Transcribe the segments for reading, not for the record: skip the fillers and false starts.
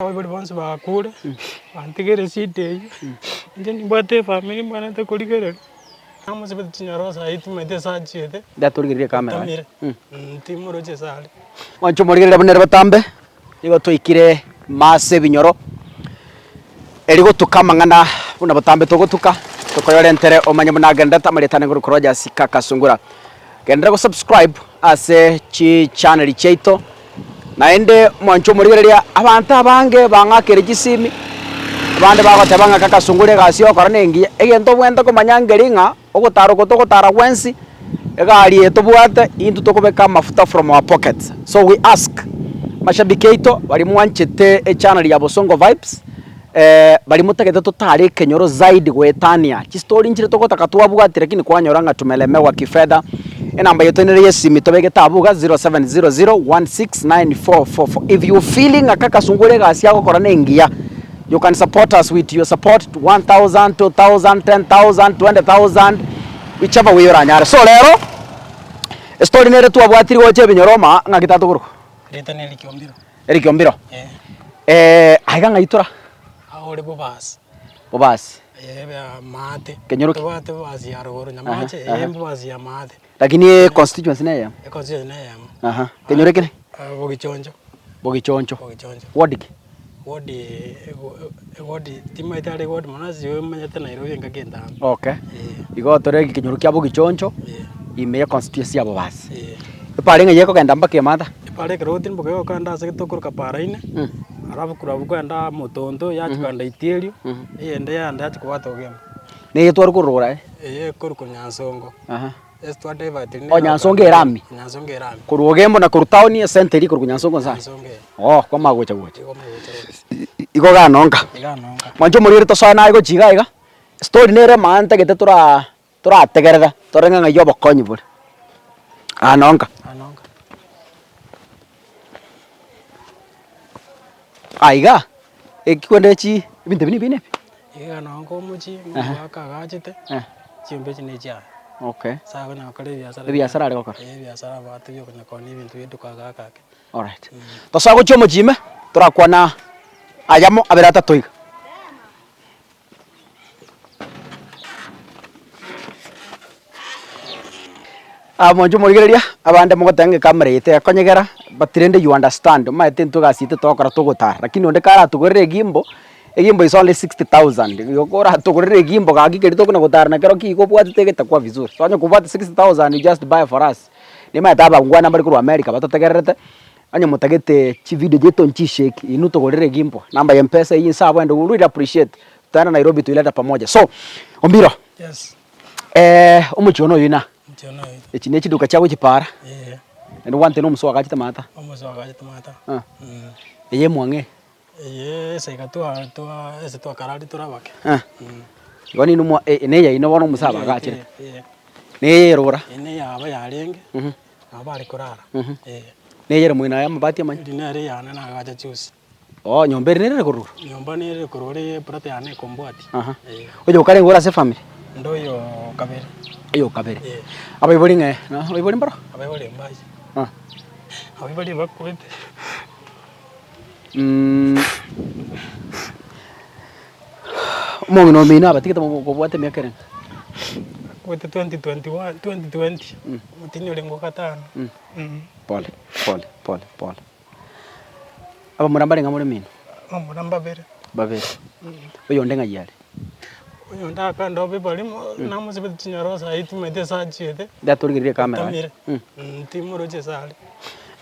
Abaibori bonsi bakure, bantigere eshida eywo, inche nimbwate efamiri mbwenerete korigereria, namosibeti chinyoro saii timanyeti ase achiete, Ndatorigereria ekamera aye. otamire, timorochi ase are. Mwanche omorigereria buna ere botambe, nigo twaikire ase ebinyoro, eri gotuka amang'ana buna botambe togotuka, tokoyorentere omanye buna agenderete amarieta ane korwa Rogers Kaka Sungura. Genderera gosubscribe ase chichaneli chiaito. Naende mwanche omorigereria, abanto abange bang'akire chisimi, abande bagoteba ng'a kaka sungura egasi ogokora nengiya, egento obwenerete komanya nkeri ng'a ogotara oko togotara gwensi, egari eye tobwate intwe tokobeka amafuta from our pockets. So we ask mashabiki aito baria mwanchete echannel ya Bosongo Vibes, baria motagete totare ekenyoro zaidi goetania, chistori nchire togotaka twabwati lakini kwanyora ng'a tumelemewa kifedha, enamba yaito nere ya esimi tobegete abwo iga 0700169444 if you feeling ng'a kaka sungura egasi agokora na engiya, you can support us with your support 1000, 2000, 10000, 20000, whichever way oranyare. So rero, estori nere twabwatire gocha ebinyoro maa ng'aki tatokorokwa? Erieta na Eric Ombiro. Eric Ombiro. Eh. Aiga ng'ai tora? Ao ore Bobasi. Bobasi. Eh, bia Maate. Kenyoro ki? Tobwate Bobasi ya rogoro Nyamache, Aha, aha. eh Bobasi ya Maate. Lakini e constituency ne eyemo? E constituency ne eyemo. Aha. Kenyoro ekere? Ah, Bogichoncho. Bogichoncho. Bogichoncho. Ward ki? Ward eward timaete are eward mono ase igo manyete Nairobi engaki entambe. Okay. Eh. Igo tore ekenyoro kia Bogichoncho, Eh. ime ye constituency ya Bobasi. Eh. Epara ng'ai ekogenda mpaka Emata? Epara ekero ogotirimboka egokenda ase tokoroka para ine, alafu korwa abwo kwenda Motonto yachia kogenda Itierio, eyende yaenda yachia kobwata Ogembo. Neye tware korora aye? Eye ekorokwa Nyansongo. Aha. Ase twa divert Oh, Nyansongo erami? Nyansongo erami. Korwa Ogembo na korwa town esenta eria ekorokwa Nyansongo nsa? Nyansongo eye. Oh, kwamanya gocha gocha. Igo omanye gocha gocha. Igo ganonka. Iga nonka. Mwanche omorwere tosoe naye gochia iga iga, story nere maana ntagete toraa torategerera torore ng'a ng'ai obokonyi bore. Aa nonka. Aa nonka. Aiga, eki kwende chi ebinto ebi nibine ebi? Iga nonka omochie, omogaka agachete, chiombe echi nechiaye. Okay. Ase akonya gokora ebiasara. Ebiasara are gokora? Eh ebiasara abwate bia okonya koonia ebinto bia eduka agaka ake. Alright. Tosoe gochia omochie ime, torakwana ayamo abere atato iga. Mwanche omorigereria, abande mogoteba ng'a ekamera eye tekonyegera, but rende you understand, omanyete intwe egasi yaito togokora togotara, lakini onde karatogorere egimbo, egimbo is only 60,000, igo koratogorere egimbo gaki keria tokona gotara nakerokio igo obwatete getakuwa vizuri, so onye kobwate 60,000 you just buy for us, nimanyete abangwana mbare korwa America batotegererete, onye motagete chividio chiaito nchishake, inwe togorere egimbo, number ya mpesa eywo inse abwo and we will really appreciate. Twaenda Nairobi toileta pamoja. So, Ombiro, Yes. omochie one oyo ina, Omochie one oyo. echi ne chiduka chia gochipara, Eh. naende gwantebia na omosogo agachete maata. Omosogo agachete maata. Ah. Eye emwang'e. Eye ase iga twa twa ase twakarari tore abake. Ah. Igo nini mwa eye neyaino bono omosabe agachete. Eh. Neye erora. Eye neyabo yarenge, nabo bare korara. Eh. Neye ere moino aya amabati amanyia. Eri nere eyane nagacha juzi. Oo nyomba ere nere korwa? Nyomba nere korwa ore eplot yane ekombwati. Aha. Eh. Oyo okarenge ore ase efamiri? Inde oyo kabere. Oyo kabere. Eh. Abaibori ng'e na abaibori mbaro? Abaibori mbaye. Ah. Abaibori bakwete. Omong'ina omino abatigete kobwate emiaka ere? Akwete 2021, 2020, omotienyi orenge o gatano. Pole, pole, pole, pole. Abamura mbare ng'a more mino? Abamura mbabere. Babere. Oyonde ng'ai are? Oyonde akande obe barimo, namosibeti chinyoro saii timanyeti ase achiete. Ndatorigereria ekamera aye. Otamire, timorochi ase are.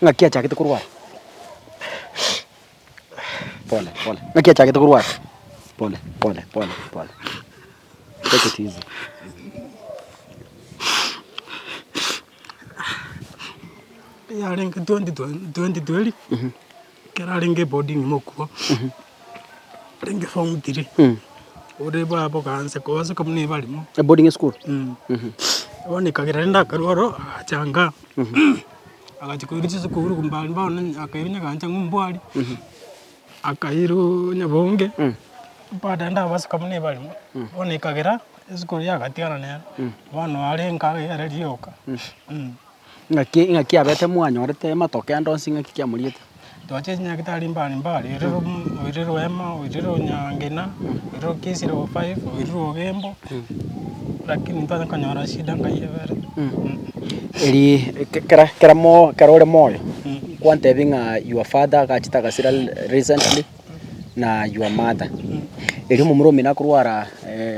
Ng'aki achagete korwara? Pole, pole. Ng'aki achagete korwara? Pole, pole, pole, pole. Take it easy. Yarenge 2020 ekero arenge eboarding mokwo, arenge form three, ore baba ogaansa kobasoka buna ebarimo. Eboarding eschool? Bono ekagera rende akarwa oro agacha nka, agachia koirwa chisukuru mbari bono akairwa nyagancha ng'a ombwari, akairwa nyabonge, bado rende abasoka buna ebarimo, bono ekagera esukuru yagatigana nere, bono are nka ere rioka. Ng'aki ng'aki abete mwanyorete amatoke ande onsi ng'aki kiamoriete? Twachire chinyagitari mbari mbari, oirire oirire Rwema, oirire Onyangina, oirire Kisii level five, oirire Ogembo, lakini ntwanya konyora shida nkai ebere. Eri kera kera mo ekero ore moyo, kwantebia ng'a your father agachete agasira recently na your mother. Erio omomura omino akorwara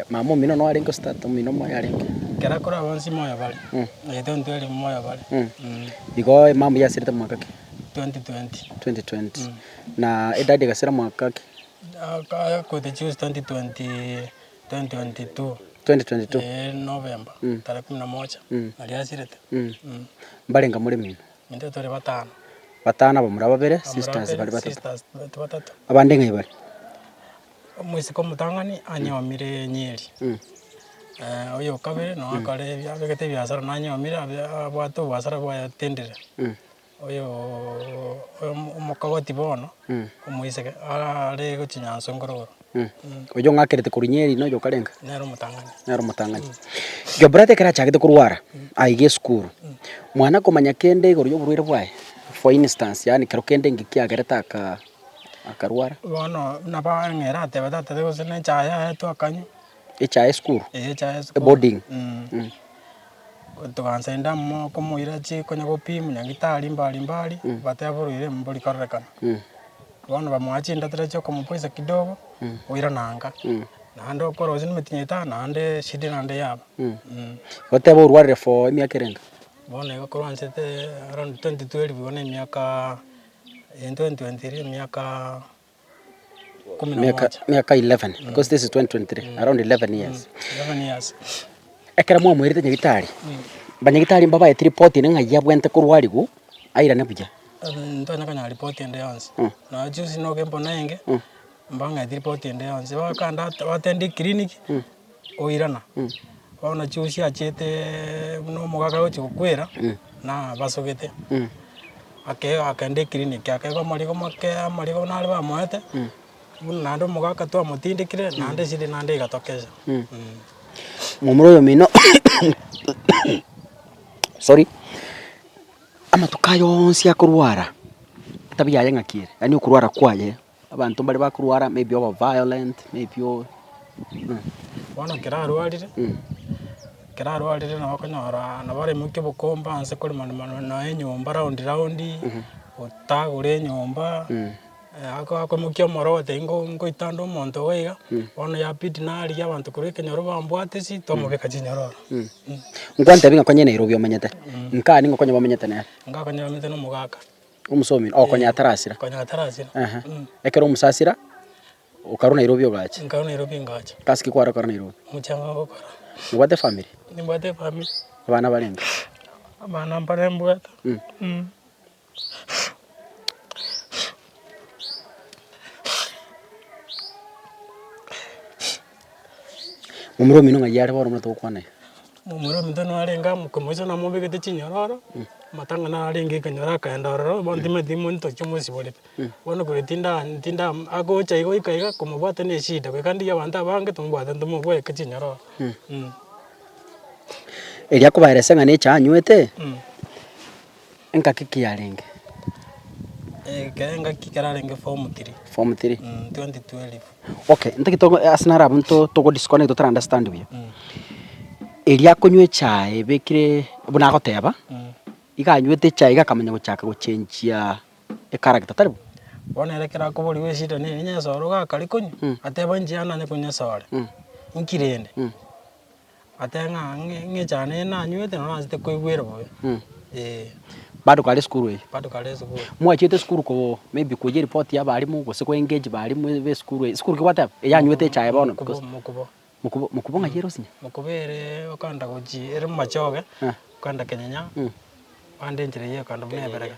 mama omino noo arenge gose tata omino moyo arenge? Ekero akorwa bonsi moyo bare, intwe ntweri moyo bare. Igo emama oyio asirete mwaka ki? 2020. 2020. Na edadi egasira mwaka ki? Akoete choose 2020, 2022. 2022. Eeh November, tarehe kumi na moja, naria asirete. Mbarenga more mino? Intwe tore batano. Batano abamura babere, sisters bare batato. Sisters batato. Abande ng'ai bare? Omoiseke omotang'ani anyomire Nyeri, oyo okabere noo akore abegete ebiasara nanyomire abwate oboasara bwaye atendire. Oyo omokogoti bono, omoiseke are gochia Nyanso nkorokoro. Oyio ong'akerete korwa Nyeri na oyo okarenga? Nere omotang'ani. Nere omotang'ani. Your brother ekero achagete korwara, aiga esukuru, mwana komanya kende igoro ya oborwaire bwaye? For instance yaani kero kende inki kiagerete aka akarwara? Bono buna bang'era atebete atebete gose na echae yaetwe akanywa. Echae esukuru? Eeh echae esukuru. Eboarding? Togansa inde amo komoira chi konya gopimwa nyagitari mbari mbari, bateba borwaire mbori kororekana. Bono bamoa chindatera chia okomopoisa kidogo, oirana nka. Naende okora gose nemetienyi etano, naende eshida naende yaba. Goteba orwarire for emiaka erenga? Bono igo korwa nchete around 2012 igo na emiaka, in 2023 emiaka. kumi na Miaka moja. miaka 11 because this is 2023 around 11 years. 11 years. Ekero mwamoirete nyagitari, banyagitari mbabaete report ere ng'ai abwenerete korwariwu airane buya. Ntwanya konyora report ende yonsi. Nonya juzi noke mbona enge, mbang'eti report ende yonsi, bakanda batenda eclinic, oirana. Bono juzi achiete buna omogaka agochi gokwera, na basogete. Ake akenda eclinic akaegwa amarigo make amarigo nare bamoete, buna naende omogaka twamotindekire, naende esiri naende egatokesa. Momura oyo omino sorry, amatuko aya onsi akorwara, etabia yaye ng'aki ere? Yaani okorwara kwaye, abanto mbare bakorwara maybe oba violent, maybe o. Bono ekero arwarire, ekero arwarire nabo okonyora nabo araimokie obokombe anse korema nonya enyomba round round, otagore enyomba, akoimokia omoro ogotebia ngo ngoita nde omonto iga iga, bono yabidi narigia abanto korwa ekenyoro bambwatisi, twamobeka chinyororo. Nkwantebia ng'a konya Nairobi omenyete, nkaa ning'o konya bamenyete nere? Nkaa konya bamenyete na omogaka. Omosomi oo konya atarasira? Konya atarasira. Ekero omosasira. Okarwa Nairobi ogacha. Nkarwa Nairobi ngacha. Gasi ki kware gokora Nairobi? Omochango ngokora. Nobwate efamiri? Nimbwate efamiri. Abana barenge? Abana mbare mbwate. Momura omino ng'ai are bono buna togokwana iga? Momura ominto narenge amo komoisa namobegete chinyororo, amatanga narenge ekenyoro akaenda ororo, bono timanyeti monto ki omosiborete. Bono korwa tinda tinda agocha iga goika iga komobwata ne eshida, goika ndigie abanto abange tomobwate ntomoboeke chinyororo. Erio akobaeresa ng'a nechae anywete, engaki ki yarenge? Ekero engaki ekero arenge form three. Form three. 2012. Okay, ntagete ogo ase naro abwo nto togo disconnect totara understand buya. Erio akonywa echae ebekire buna agoteba, iga anywete echae iga akamanya gochaka gochenjia echaracter tari bo? Bono ere ekero akoborigwa eshida nere nyesore ogakare konywa, ateba inche yaani nanye konywa esore, inki rende? Atebe ng'a ng'a echae neye nanywete nabo naanchete koigwera bobe, eh. Bado kare esukuru eye? Bado kare esukuru. Mwachete esukuru ko maybe koyia eripoti ya abalimu gose ko engage balimu ba esukuru eye, esukuru ki gwateba? Eye anywete echae bono Mokubo, mokubo. Mokubo, mokubo ng'ai ere osinya? Mokubo ere okogenda gochia ere momachoge, okogenda kenyenya. Bande enchera eyio ekando buna eberega.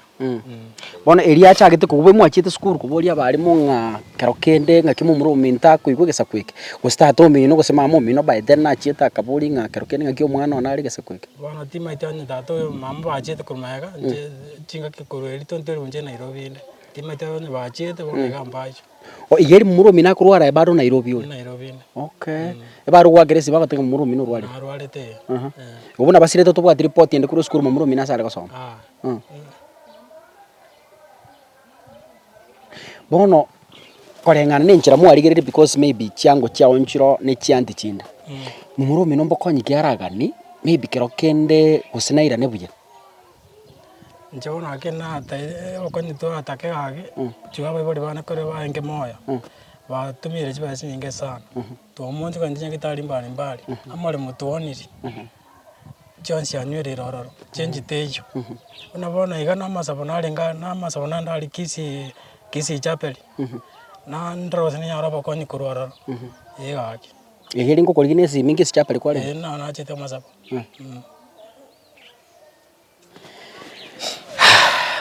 Bono erio achagete kobua mwachiete esukuru koboria abalimu ng'a kero kende ng'aki momura ominto akoigwa egesaku eke, gose tata omino gose mama omino by then nachiete akaboria ng'a kero kende ng'aki omwana one are egesaku eke. Bono timaeti onye tata oyo mama bachiete korwa magega, inche chingaki korwa erio 2012 inche Nairobi inde, timaeti onye bachiete bono iga mbache. Oh iga eri momura omino akorwara aye bado Nairobi ore? Nairobi inde. Okay, ebare goakera esimi bagoteba ng'a momura omino orwarire? Narwarete eh. Igo buna basirete tobwati ripoti ende korwa esukuru momura omino ase are gosoma? Bono koreng'ana na enchera mwarigereire because maybe chiango chiao nchiroo na echianti chinde, momura omino mbokonye ki aragani maybe kero kende gose nairane buya. Inche bono gaki nataire okonye twatake gaki, inchuo abaibori bane kore barenge moyo, batumire chibesa chinyinge sana, twamoonchoka intwe nyagetari mbari mbari, amoremo twaoniri, chionsi anywerire ororo, change teiyo. Buna bono iga na amasabo narenge aa na amasabo naende aria kisii kisii chapel, na ndore gose ninyore obokonyi korwa ororo, eh gaki. Erio ere ngokorigia na esimi Kisii chapel kwarenge? Eh naro nachete amasabo.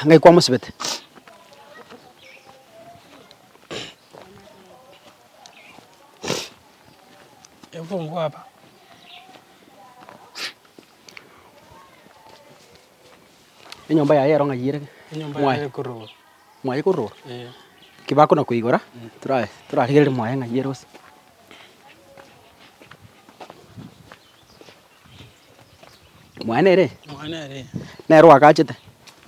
Ng'ai kwamosibete? Efunguo hapa. Enyomba yaye ero ng'ai ere? Enyomba Mwaye. yaye ekorogoro. Mwaye korogoro? Eh. Ki bakona koigora, tora torarigereria mwaye ng'ai ere gose. Mwaye nere? Mwaye nere. Nere oagachete?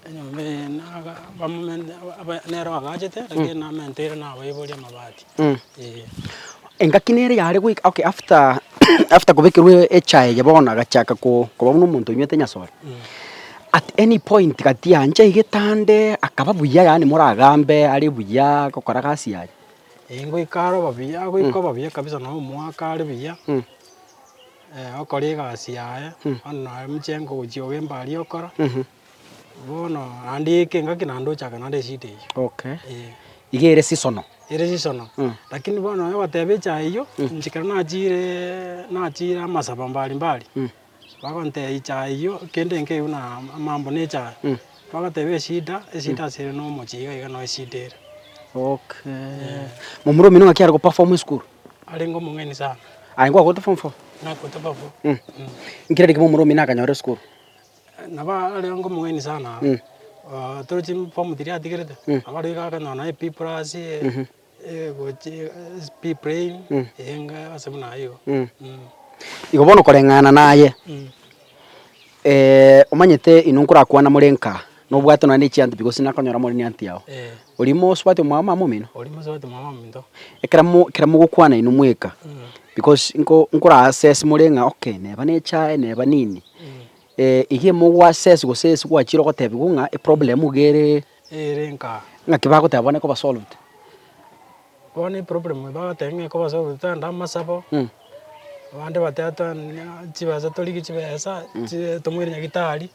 Enyomba eye naga bamomente aba nere oagachete, lakini namenteire nabaibori amabati, eh. Engaki nere yare goika okay after after kobekerwa echae eye bono agachaka ko koba buna omonto onywete nyasore, at any point gati yancha egetande akaba buya yaani moragambe are buya agokora gasi yaye. Eh ngoika are oba buya, goika oba buya kabisa na omwaka are buya. Okora egasi yaye, bono naye omochengo gochia ogemba aria okora, bono naende eke engaki naende ochaka naende eshida eywo. Okay. Eh. Iga ere seasonal. Ere seasonal, lakini bono onye goteba echae eywo, inche ekero nachireee nachire amasabo mbari mbari, bagontebia echae eywo kende nkeiyo buna amambo na echae, bagoteba eshida, eshida ase ere na omochie iga iga no eshida ere. Okay. Momura omino ng'aki are goperform esukuru? Arenge omong'aini sana. Aye nkwakorete form four? Nakorete form four. Nkere rigiya momura omino akanyora esukuru? Nabo arenge omong'aini sana, torochi form three atigerete, nabo arenge akanyora nonya B plus, gochia B plain, enga ase buna aywo igo. Igo bono koreng'ana naye, omanyete inwe nkorakwana more nka, nobwate nonya ne chianti pi gose nakonyora more ne aunty yao. Oria mosubati omwabo mama omino? Oria mosubati omwabo mama ominto. Ekero mo ekero mogokwana inwe mweka, because nko nkora assess more ng'a okay neba ne echae neba nini, iga mogo assess gose ase gwachire ogotebiwa ng'a eproblem iga ere Ere nka. Ng'aki bagoteba bono ekoba solved? Bono eproblem bagoteba ng'a ekoba solved togende amasabo, abande bateba togende chibesa torigie chibesa, chi tomoire nyagetari,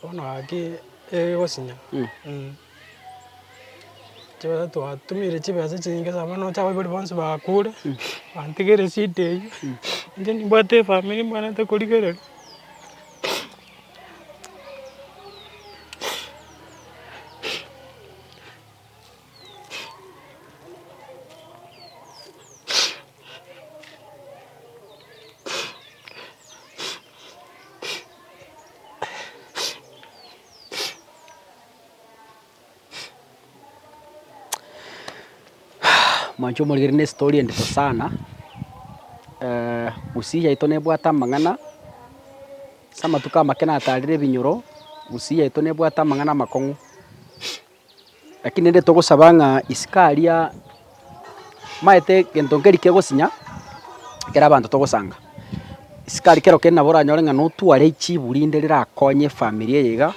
bono gaki egosinya. Chibesa twatumire chibesa chinyinge sana bono oche abaibori bonsi bakure, bantigere eshida eywo, inche nimbwate efamiri mbwenerete korigereria. Mwanche omorigereria ne story endito sana, gusii yaito nebwate amang'ana, ase amatuko amake natarire ebinyoro, gusii yaito nebwate amang'ana amakong'u, lakini rende togosaba ng'a isiko aria, omanyete gento nkeri kegosinya, ekero abanto togosanga, isiko aria kero kende nabo oranyore ng'a notware echibu rinde rirakonye efamiri eye iga.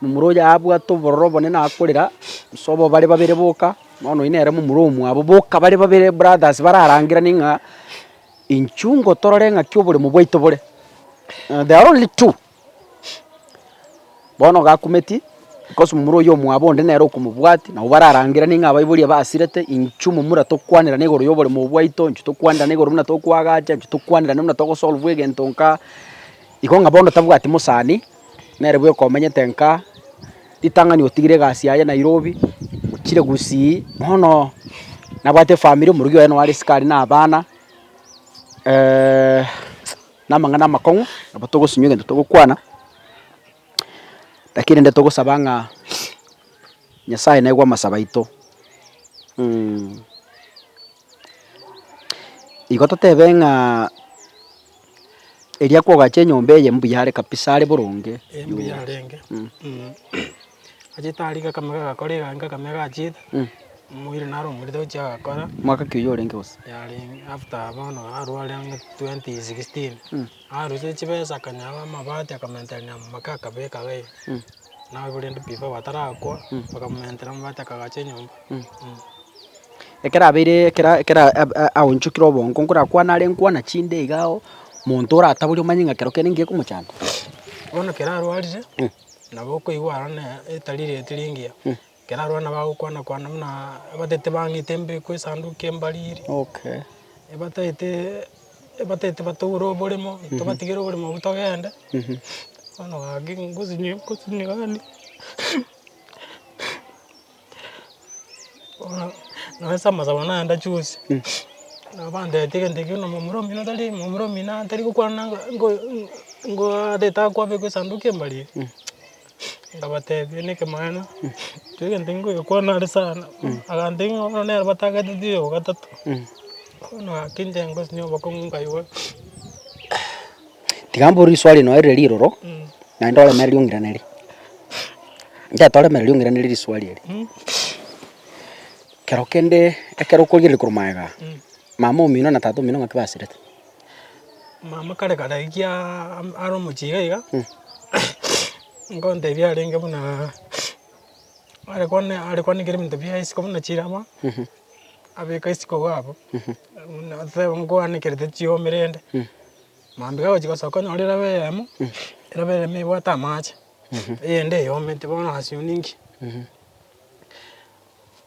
Momura oyo abwate obororo obonene akorera, gose obo bare babere boka, bono oyio nere momura omwabo boka bare babere brothers bararangeranie ng'a inchuo ngotorore ng'aki oboremo bwaito bore, they are only two. Bono gakumeti, because momura oyio omwabo onde nere okomobwatia, nabo bararangeranie ng'a abaibori aba basirete, inchuo momura tokwanerane igoro ya oboremo obwo bwaito, inchuo tokwanerane igoro buna tokoagacha, inchuo tokwanerane buna togosolve egento nka, igo ng'a bono tabwati mosani. Nere bweka omenyete nka, ritang'ani otigire egasi yaye Nairobi, ochire gusii, bono nabwate efamiri omorogi oye noo are isiko aria na abana, na amang'ana amakong'u, nabo togosinywa egento togokwana, lakini rende togosaba ng'a Nyasaye naigwe amasabo aito. Igo totebe ng'a. Erio akoagacha enyomba eye mbuya are kabisa are boronge. Eh mbuya arenge, achete aria gakamega gakora egangi gakamega achiete. Omoiri naro omoirete gochia agakora. Mwaka ki oyio orenge gose? Yarenge after bono arware ang'e 2016, arusia chibesa akanyora amabati akamentera nyamomaka akabeka iga iga. Nabo rende before batarakwa, bakamomentera amabati akagacha enyomba. Ekero abeire ekero ekero aonchokire obongo nkorakwane are nkwana chinde iga omonto orataborie omanye ng'a kero kende ngekomochanda. Bono ekero arwarire, nabo okoigwa aro ne etari reti ringiya. Ekero arwarire nabo agokwana kwana buna abatete bang'ite mbekwe esanduki embariri. Okay. Ebataete ebataete batoure oboremo, tobatigere oboremo obwo togende, bono gaki ngosinyi ngosinyi gani. Bono nonye ase amasabo naenda juzi, nabo bantebetie egento ekio buna momura omino tari momura omino tari gokwana ngo ngo atete akwabekwa esanduki embariri. Nkabatebia nekemaene, inche egento nkogekwana are sana, agantebia ng'a bono nere batagatetie oyo ogatato, bono gaki inche ngosinywa obokong'u nkaigwa. Tiga mbore riswali noe rire riroro, naende oremererie ong'iraneri. Ntete oremererie ong'iraneri riswali eri. Kero kende ekero okorigereria korwa magega aa, mama omino na tata omino ng'aki basirete? Mama kare kare ekiaa are omochie iga iga, nkontebia arenge buna are kwane are kwanekera ebinto bia isiko buna chiraba, abeka isiko iga abwo, buna otebe nkwanekerete chiombe rende, mambia kagochia gosoka onyore eraba eyemo, eraba eyemo ebwate amache, eyende eyomete bono asio ninki.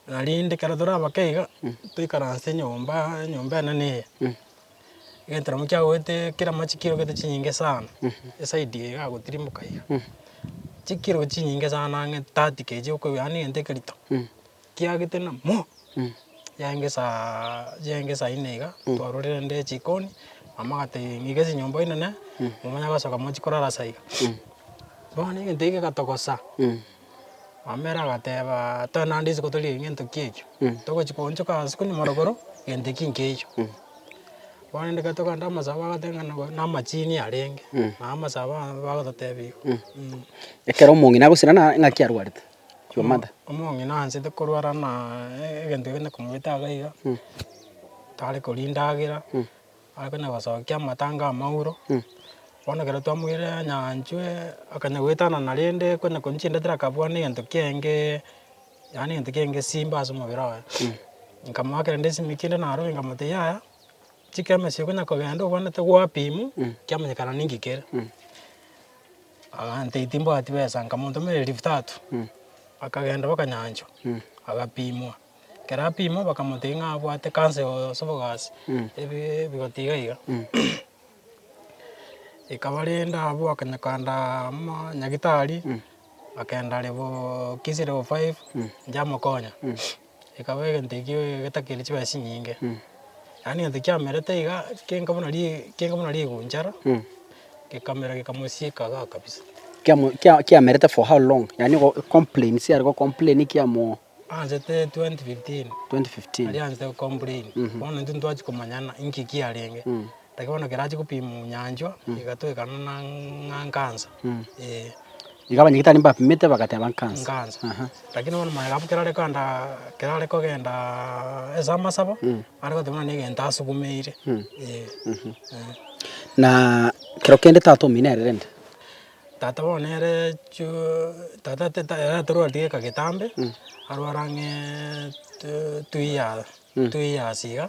Na rinde ekero tore abake iga, toikaranse enyomba, enyomba enene eye, egento nabo kiagoete kera amache kirogete chinyinge sana, eside eye iga agotirimboka iga, chikiro chinyinge sana ang'e 30 kg okoigwa yaani egento ekerito, kiagete na mo, yarenge saa yarenge saa nne iga, twarorire rende echikoni, mama agatebia ng'ike ase enyomba oinene, momanye gosoka mochie korara ase aiga. Bono egento ekio gegatogosa. Mama ere agateba, toe naende isiko torigereria ngento ki ekio, togochi koonchoka ase konywa morogoro, gento eki nkeiyo. Bono rende ekero tokogenda amasabo bagateba ng'a nago na amachini arenge, na amasabo aya bagototebia igo. Ekero omong'ina agosira na ng'aki arwarete? Your mother. Omong'ina aanchete korwara na egento kende komobeta iga iga, tare koria endagera. Are konya gosokia amatanga amauro, bono ekero twamoirire nyanchwe, akanya goetanana rende konya konywa chindagera akabua na egento kiaengeee yaani egento kiaenge simba ase omobere oye. Nkamoakera rende esimi kende narobi nkamotebia yaya, chikemesi okonya kogenda obwenerete gwapimwa, kiamanyekana ninki kere. Agantebia timbwati besa, nkamotomera elfu tatu, akagenda mpaka nyanchwa, agapimwa. Ekero apimwa bakamotebia ng'a abwate cancer ya esophagus, ebi ebigoti iga iga. Ekaba rende abwo akanya kogenda amo nyagetari, akagenda level kisii level five, nchiamokonya. Ekaba egento ekio getakeire chibesa chinyinge, yaani egento kiamerete iga, kenga buna ri kenga buna rigunchara, gekamera gekamosieka igaa kabisa. Kiamo kia kiamerete for how long? Yaani go complaints are go complain kiamo. Aanchete 2015, 2015. aria aanchete go complain, bono intwe ntwachia komanyana inki kiarenge, lakini bono ekero achia gopimwa nyanchwa, egatoekana na ng'a nkansa, eh. Iga abanyagitari mbapimete bagateba nkansa. Nkansa, lakini bono magega abwo kero are kogenda kero are kogendaaa ase amasabo, are goteba buna na egento asugumeire, eh. Na kero kende tata omino ere rende. Tata bono nere chio tata tata ere atorwareti geka getambe, arware ang'eee two years two years iga,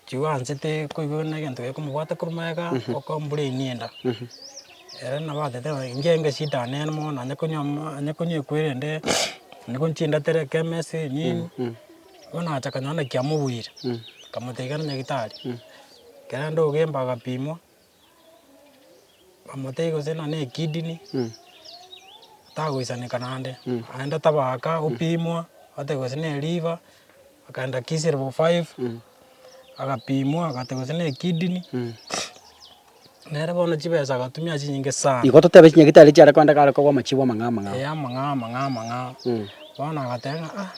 chigo aanchete koigwa buna egento gekomobwata korwa magega, okomplain enda. Ere nabo atebete ng'a inche inge eshida nere mono nanye konywa ama nanye konywa ekwerende, nanye konywa chindatere ekemesi nini, bono agacha akanyora naki amobuire, akamotebia genda nyagetari, ekero aenda ogemba agapimwa. Bamotebia gose nonya ne ekidney, tagoisaneka naende, aende tabaka opimwa, batebia gose ne eliver, akaenda kisii level five, agapimwa agatebia gose ne ekidney, nere bono chibesa agatumia chinyinge sana. Igo totebe chinyagitari chiare kogenda kare kogwa amachibu amang'ao amang'ao. Eeh amang'ao amang'ao amang'ao, bono agateba ng'a ah.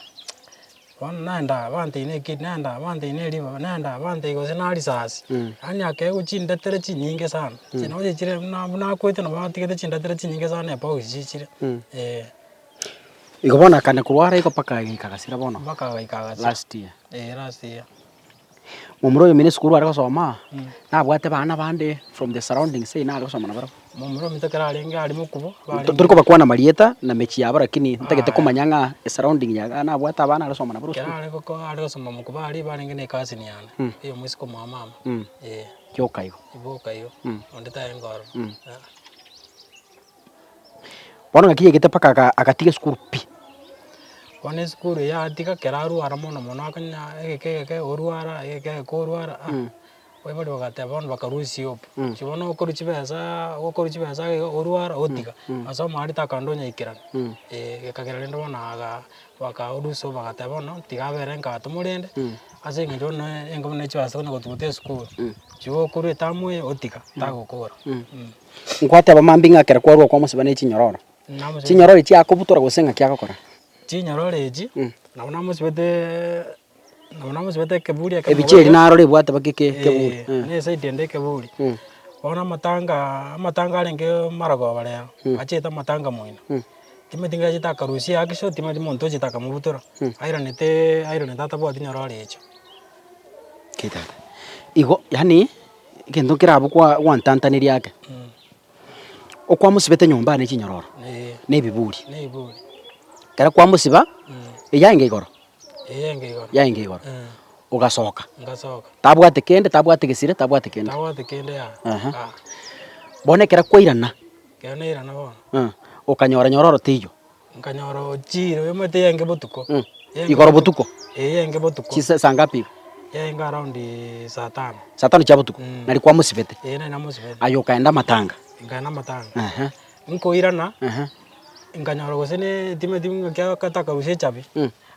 Bono naenda abantebia ne ekidney, naenda abantebia ne eliver, naenda abantebia gose na risasi, yaani akaegwa chindetere chinyinge sana, inche nabo chichire buna buna akwete nabo atigete chindetere chinyinge sana ebox chichire, eh. Igo bono akana korwara igo mpaka agaika agasira bono. Mpaka agaika agasira. Last year. Eeh last year. Momura oyo omino esukuru are gosoma, nabwate abana bande from the surroundings eye nare gosoma nabarabwo. Momura ominto ekero arenge aria mokubo, barenge. Tori kobakwana marieta na mechie yabo lakini ntagete komanya ng'a esurrounding ya igaa nabwate abana are gosoma nabarabwo Ekero esukuru. are goko are gosoma mokubo aria barenge na ecousin yane, eyomoisiko mwa mama, eh. Rioka igo. Rioka igo, onde tarenge ororo. Bono ng'aki yaigete mpaka aga agatiga esukuru pi. Bono esukuru eye yatiga ekero arwara mono mono akonya egeka egeke orwara egeka egeke orwara ah, abaibori bagateba bono bakarusia hope, inche bono okorwa chibesaaa okorwa chibesa iga orwara otiga, masomo aria takande onyaikerani, eh gekagera rende bono aga bakarusia hope bagateba bono tiga abere nka tomorende, ase eng'encho bono enga buna chibesa konya gotuguta esukuru, chigo okorwa etamu eye otiga, tagokora. Nkwateba mambia ng'a ekero kwarua kwamosiba ne chinyororo, chinyororo echi akobutora gose ng'aki agokora? Chinyororo echi, nabo namosibete nabo namosibete ekeburi ekemo Ebicha eria narora ebwate baka eke ekeburi eh, na eside ende ekeburi. Bono amatanga amatanga arenge marogoba rero, achete amatanga moino, timanyeti ng'a achete akarusia eaction timanyeti monto ochete akamobutora, airanete airanete atabwati nyororo echio. Okay tata, igo yaani. Egento nkere abwo kwa gwantantaneria ake, okwamosibete nyomba ne chinyororo, na ebiburi. Ekero kwamosiba, eyarenge igoro, yarenge igoro, ogasoka, tabwate kende, tabwate gesire, tabwate kende. Ehe. Bono ekero kwairana, okanyora nyororo teiyo. Nkanyora ochiire omanyete yarenge botuko. Igoro botuko? Eeh yarenge botuko. Chisa saa ngapi iga? Yarenge around saa tano. Saa tano chia botuko? Nari kwamosibete? Eeh nari namosibete. Aye okaenda amatanga? Nkaenda amatanga. Ehe. Nkoirana, Ehe. nkanyora gose ne timanyeti ng'aki atakarusia echabi,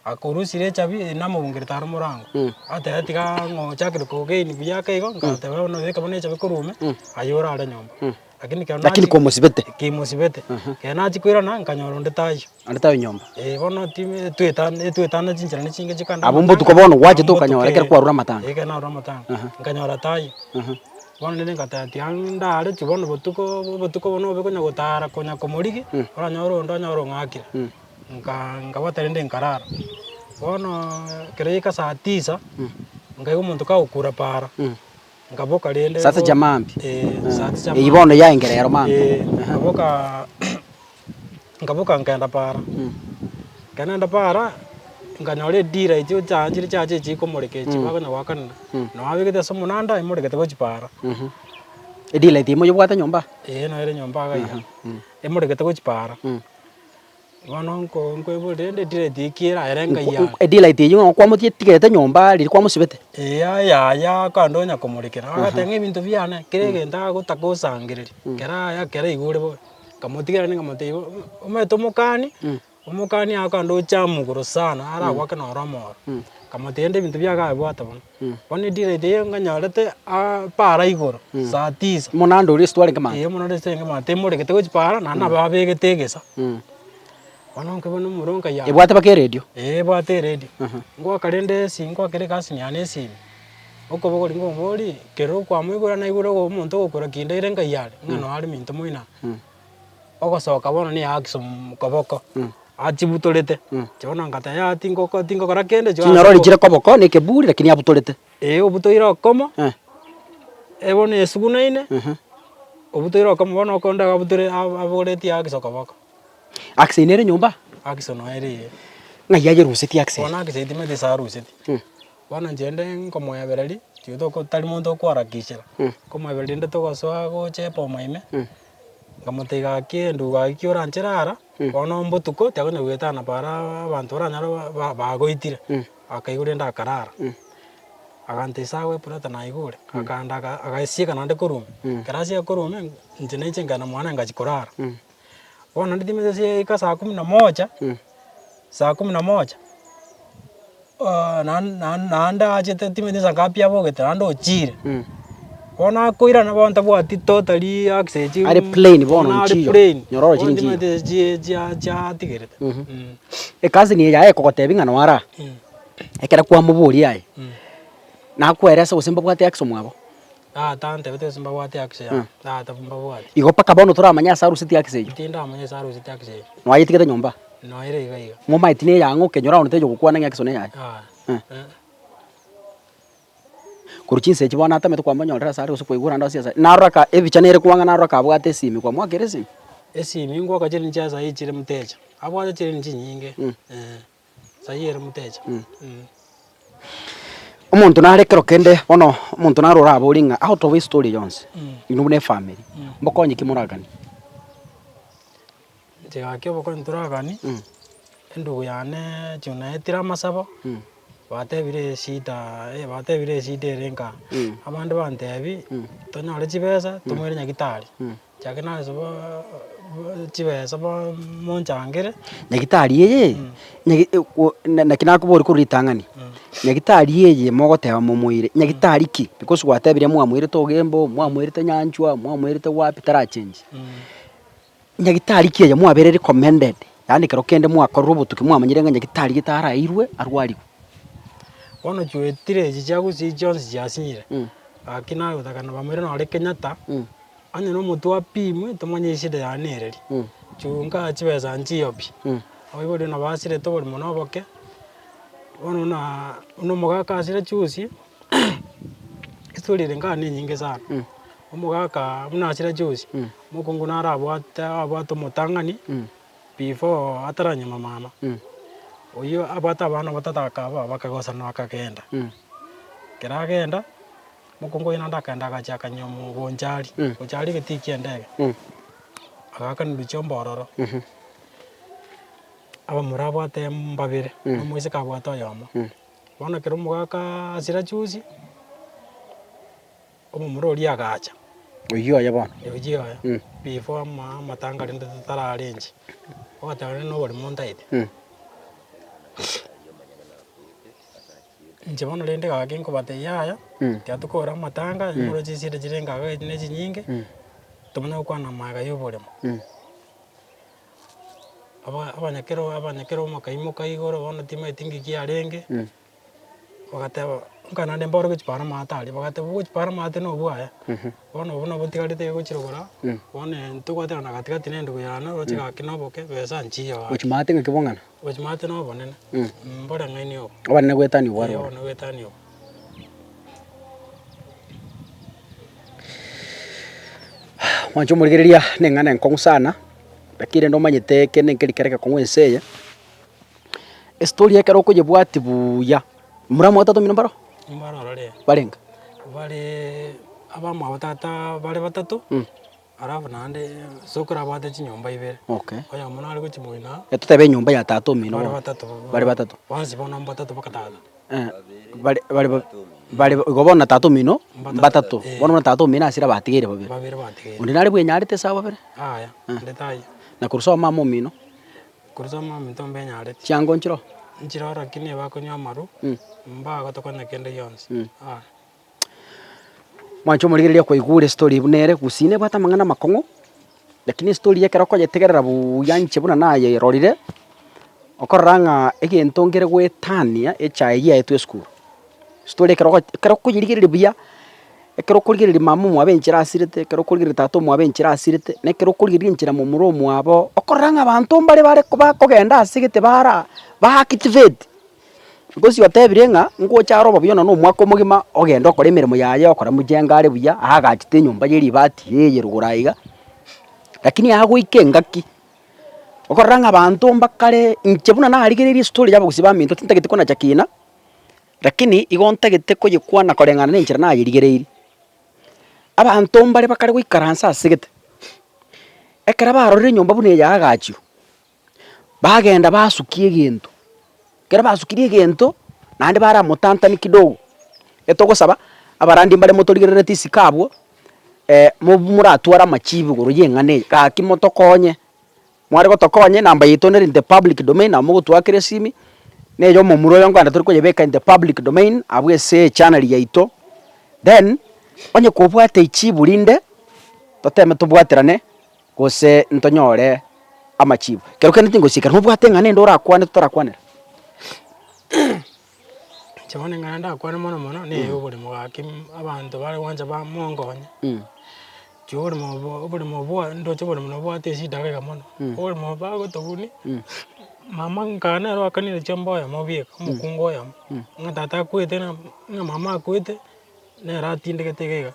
akorusirie echabi namobungerete are omorango, ateba tiga ng'ochakire kogain buya ake igo, ngateba bono beka bono echabi korwa ime, aye orare nyomba. Lakini ekero Lakini nachi komosibete? Kimosibete. Ekero nachia koirana, nkanyora onde taiyo. Onde taiyo nyomba? Eh, bono timi twetana etwetana chinchera ne chinge chikanda Abwo mbotuko bono gwachete okanyora ekero kwarure amatanga? Eh, ekero narure amatanga, nkanyora taiyo. Bono rende ngateba tiga ndare chio bono botuko obotuko bono obe konya gotara konya komorigia, oranyore onde onyore ong'akire. Nka nkabwata rende nkarara. Bono ekero yaika saa tisa, nkaigwa omonto kagokura paara. Nkaboka rende Saa tisa chia mambia? Eh, saa tisa chia Eyio mambia. bono yaengera ero mambia? Eh, nkaboka nkaboka nkaenda paara, ekero naenda paara, nkanyora edira echio chianchire chiacha echikomoreka echi bakonya goakanera, nabo abegete ase omonanda emorekete gochia paara. Edira eye moyebwate nyomba? Eeh nere nyomba iga iga, emorekete gochia paara. Bono nko nkoiboria rende edileti eye ki eragere nkai yane. Edileti eyio ng'a kwamotigerete nyomba riria kwamosibete? Eeh yaya akande onya komorekera, agateba ng'a ebinto biane kera egento agotaka osangereria, kera aya kera igure bobe. Nkamotigera rende nkamotebia bo omanyete omokani, omokani akande oche amogoro sana aragoake noro omoro. Nkamotebia rende ebinto biago abibwate bono. Bono edileti eye nganyorete para igoro saa tisa. Omonanda oria ase twarenge maate. Eeh omonanda ase twarenge maate emoregete gochia para naende nabo abegete egesa. Bono nkaigwa omorero nkayia. Ebwate mpaka eredio? Eeh ebwate eredio. Ngoaka rende esimi ngoakera ekasini yane esimi, okobogoria nkomoboria kero kwamoigure naigure omonto ogokura kinde ere nkai are, ng'a noo are minto moino aa. Ogosoka bono ne eax koboko, achibutorete, inche bono ngateba yaya tingoko tingokora kende inche Chinyorori chire koboko na ekeburi lakini abutorete. Eeh obutoire okomo, bono esugunaine, obutoire okomo bono okonde abutore abogoretie eax okoboko. Ax eye nere nyomba? Ax no ere eh. Ng'ai ayerusetie ax eye? Bono ax eye timanyeti ase arusetie. Bono inche rende nkomoebereria, tiga toko tari monto okwarakishera, nkomoebereria rende togosoa gocha eboma ime. Nkamotebia gaki endugu gaki ki oranchere ara, bono mbotuko tiakonya goetana para abanto baranyore ba- bagoitire, akaigwa rende akarara. Agantebia sawa ebrother naigure, akaenda aka agasieka naende korwa ime, ekero asieka korwa ime, inche nainche nkaenda mwane ngachia korara. Bono naende timanyeti ase yaika saa kumi na moja, saa kumi na moja, naende achete timanyeti saa ngapi abogete naende ochire. Bono akoirana bono tabwati totally access Are plain bono are nchiyo, plain, nyororo bono chiri nchiyo. timanyeti chie chia chiatigerete. Ecousin eye yaye ekogotebia ng'a noara, ekero kwamoboria aye, nakoeresa gose mbabwate access mwabo? Tata antebete gose mbabwate access yabo, tata mbabwati. Igo mpaka bono toramanye ase arusetie access eyio? Tindamanya ase arusetie access eyio. Noayetigete nyomba? Noere iga iga. Momaeti neyang'o okenyora onde taiyo gokwana ng'a egeso neyaye. Yaya. Eh. Korwa chinsa echi bono atamete kwamonyorera ase are gose kwaigure ande ase ase narora ka ebicha nere kwang'a narora kabwate esimi kwamoakera esimi? Esimi ngoaka chire ninche ase ayio chire mtecha, abwate chire chinyinge saii ere mtecha. Omonto nare ekero kende bono omonto nare orabori ng'a out of estory yonsi, inwe buna efamiri, mbokonye ki moraganie? Inche gaki obokonyi toraganie, endugu yane chio naetire amasabo, batebire eshida batebire eshida ere nka, abande bantebi tonyore chibesa tomoire nyagetari, chake nasaba chibesa monchangere. Nyagetari eye, naki nakoboria korwa ritang'ani, nyagetari eye mogoteba momoire, nyagetari ki? Because gwatebire mwamoirete ogembo, mwamoirete nyanchwa, mwamoirete wapi tarachengi. Nyagitari ki eye mwabeire recommended, yaani ekero kende mwakorire obotuki mwamanyire ng'a nyagitari gete arairwe arwarigwe. Bono chiwetire echi chia gusii chionsi chiasinyire, gaki nagotaka nabamoire nore Kenyatta, onye na omotwe apimwe tomanye eshida yaye nereri, chunga chibesa nchiyo pi, abaibori nabo basirete oborimo na oboke, bono buna buna omogaka asire juzi, estory ere nkaa nenyinge sana, omogaka buna asire juzi, omokungu naro abwate abwate omotang'ani, before ataranyoma mama, oywo abwate abana batato akaba bakagosana bakagenda, ekero agenda, omokungu oywo naende akaenda agachia akanywa bonchari, bonchari egetii kia endege, agakanerwa chiombe ororo. Abamura abwate mbabere, na omoiseke abwate oyomo. Bono ekero omogaka asira juzi, omomura oria agacha. Oyio oye bono. Oyio oye, before ama amatanga rende totararenchi, ogoteba rende na oborimo ntaete. Inche bono rende gaki nkobatebia yaya, tiga tokore amatanga, moroche chisida chire nkaga echi ne chinyinge, tomanye gokwana amaega ya oboremo. Aba abanyakero abanyakero bakaimoka igoro bono timaeti ng'iki yarenge, bagateba nka naende mboro gochia para amato aria, bagateba ogochia para amato na obwaye, bono obwo nabo botigarete gochia rogoro, bono ntobwaterana gati gati na endugu yane oroche gaki na oboke besa nchiyo gaki. Gochia maate ng'aki bong'ana? Gochia maate na obonene, mboreng'aini obo. Obonene goetania obwo aroro. Eeh obonene goetania obwo. Mwanche omorigereria na eng'ana enkong'u sana. Lakini rende omanyete kende nkeri kere gekong'u ense eye, estory ekero okoyebwatia buya, mura mwabo tata omino mbaro? Mbaro orore. Barenge? Bare abamwabo tata bare batato, alafu naende sokoro abwate chinyomba ibere. Okay. Oyomo nare gochia moino. Totebe enyomba ya tata omino Bare bono. batato. Bare batato. Bonsi bono mbatato mpaka tata. Bare bare bare igo bono na tata omino mbatato, Eh. bono buna tata omino asire abatigeire babere. Babere batigeire. Onde nare bwenyarete ase abwo babere? Yaya, onde taiyo. Na korwa sobo mama omino? Korwa sobo mama ominto mbenyareti. Chiango nchiroo? Nchiroo lakini bakonywa amarwa, mbagotokonya kende gionsi, yaya. Mwanche omorigereria kwaigure estory buna ere, gusii nebwate amang'ana amakong'u, lakini estory ekero okoyetegerera buya inche buna nayerorire, okorora ng'a egento nkere goetania echae eywo yaetwe esukuru. Story ekero ogo ekero okoyerigereria buya, ekero okorigereria mama omwabo enchera asirete, ekero okorigereria tata omwabo enchera asirete, na ekero okorigereria enchera momura omwabo, okorora ng'a abanto mbare bare bakogenda ase gete bara ba activate. Because otebire ng'a ngocha are obobe one na omwaka omogima ogende okore emeremo yaye okora mjengo are buya, aagachete enyomba ye ribati eye rogoro aiga, lakini agoika engaki, okorora ng'a abanto mbakare inche buna narigereiri estory ya abagusii baminto tintageti konacha kina, lakini igo ntagete koyekwana koreng'ana na enchera nayerigereirie. Abanto mbare bakare goikaransa ase gete, ekero barorire enyomba buna eye yaagachirwe. Bagenda basukia egento, ekero basukirie egento, naende baramotantani kidogo, etogosaba abarandi mbare motorigerereti isiko abwo, mobu moratware amachibu igoro ya eng'ana eye, gaki motokonye, mware gotokonya enamba yaito nere in the public domain nabo mogotwakera esimi, na eya omomura oyo nkogenda tore koyebeka in the public domain abwo ase echannel yaito, then onye kobwate echibu rinde, toteme tobwaterane. Gose ntonyore amachibu. Kero kende tingosiekera, nobwate eng'ana ende orakwane totarakwanera? Inche bono eng'ana ndakwane mono mono, na eya oboremo gaki abanto bare gwancha ba monkonye, inche oboremo obo oboremo bwa ndoche oboremo nobwate eshida iga mono, oboremo bagotobunia. Mama nkaa nere oakanire chiombe oyomo bieka, omokungu oyomo, ng'a tata akwete na ng'a mama akwete, nere atindegete iga iga,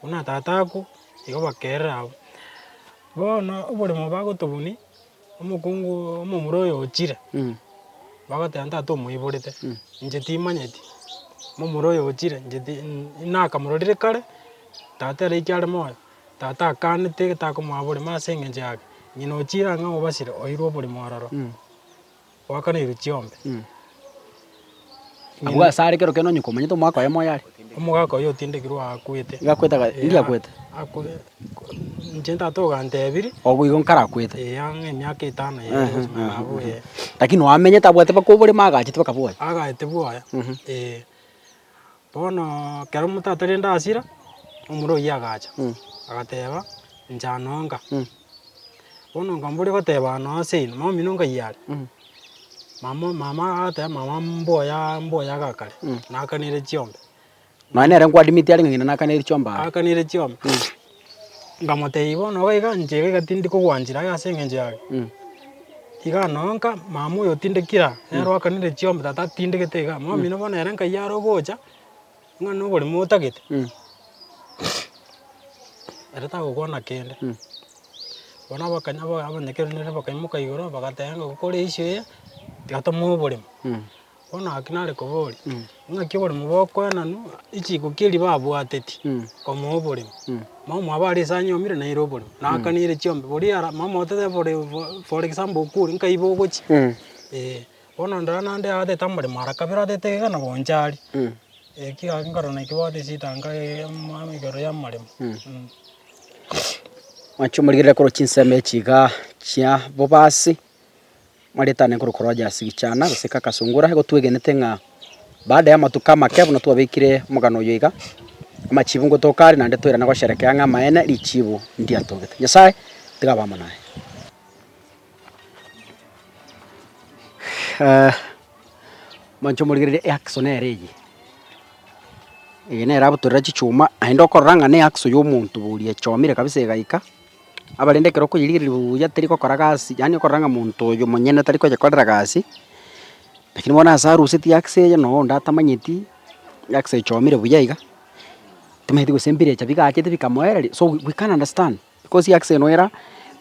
buna tata akwa, igo bakerera abwo. Bono oboremo bagotobunia, omokungu omomura oyo ochire, bagoteba tata omoiborete, inche timanyeti, momura oyo ochire inche ti nakamororire kare, tata ere ekio are moyo. Tata akanete takomoa boremo ase engencho yake, ng'ina ochire ang'e obasire oirwe oboremo ororo, oakaneirwe chiombe. Abwo ase are kero kende onye komanyete omogaka oye moyo are. Omogaka oyio otindekirwe aa akwete. Iga akwete aga ndi akwete? Akwe inche tata ogantebirie. Obo igo nkare akwete. Eeh ang'e emiaka etano yaerire gochia magega abwo eh. Lakini oamenyete abwate mpaka oboremo agachete mpaka bwoye. Agaete bwoye, eh. Bono ekero tata rende asira, omura oyio agacha, agateba, inche anonga. Bono nkamboria goteba ano ase inwe, mama omino nkai are? Mama mama agateba mama mboya mboya iga kare, naakanire chiombe. Nonya nere nkwadimeti are ng'a ng'ina naakanire chiombe are. Aakanire chiombe, nkamotebia bono iga iga inche iga iga tindi kogwanchera iga ase eng'encho yake, iga nonka mama oyo otindekire aa, nere oakanire chiombe tata atindegete igaa, mama omino bono ere nkai are ogocha, ng'a na oboremo otagete, ere tagokwana kende. Bono abakanya abanyakerogo bakaimoka igoro bagateba ng'a gokora issue eye, tiga tomoe oboremo. Bono gaki nare koboria, ng'aki oboremo bokoenanwa, richiko ki eria babwateti komoa oboremo? Mama omwabo are ase anyomire naire oboremo, naakanire chiombe, boria ara mama otebe bore for example okure nkai bogochia? Eh, bono ndora naende agatete amaremo ara kabere atete iga na bonchari, eki gaki nkorora naki bwate eshida nka igoro ya amaremo. Mwanche omorigerere korwa chinsemo echi igaa chia bobasi. Maretane korokwa Rogers Gichana gose Kaka Sungura, igo twegenete ng'a baada y'amatuko amake buna twabekire omogano oyo iga, amachibu ngotoka are naende toirane gosherekea ng'a amaene richibu ndiatogete. Nyasae tiga abe amo naye. Mwanche omorigereria eaxle nere eye, eye nere agotorera chichuma naende okorora ng'a ne eaxle ya omonto boria echomire kabisa egaika. Abarende ekero okoyerigereria buya teri gokora gasi, yaani okorora ng'a monto oyo monyene tari koyekorera gasi, lakini bono ase arusetie axle eye noo onde atamanyeti, axle echomire buya iga, timanyeti gose mbirecha bigachete bikamoereria, so we can't understand because axle eno era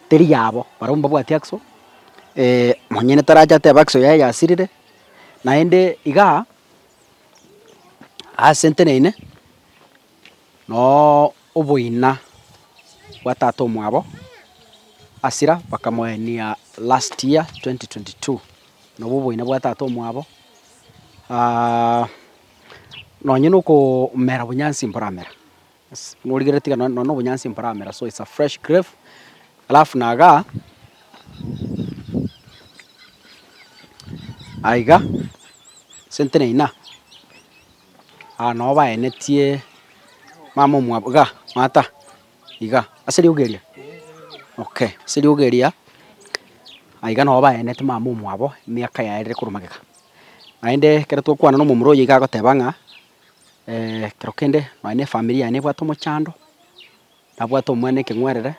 teri yabo, barabwo mbabwati axle, monyene tarache atebe axle yaye yasirire, naende igaa, ase nteneine. Noo oboina bwa tata omwabo Asira bakamoenia last year 2022, nobwo oboina bwa tata omwabo nonye na okomera bonyansi mboramera, norigereretie iga nonye na obonyansi mboramera so it's a fresh grave, alafu na igaa, aiga ase nteneine aa. Aa noo baenetie mama omwabo iga mata iga ase riogo eria okay ase riogo eria aiga noo baeneti mama omwabo emiaka yaerire korwa magega. Naende ekero twakwana na omomura oyo iga agoteba ng'a ekero kende nonye na efamiri yaye nebwate omochando, nabwate omwana ekeng'werere,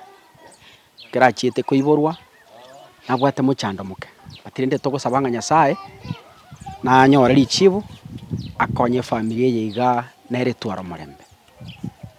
ekero achiete koiborwa, nabwate mochando moke. But rende togosaba ng'a Nyasaye, nanyore richibu, akonye efamiri eye igaa nere etware omorembe.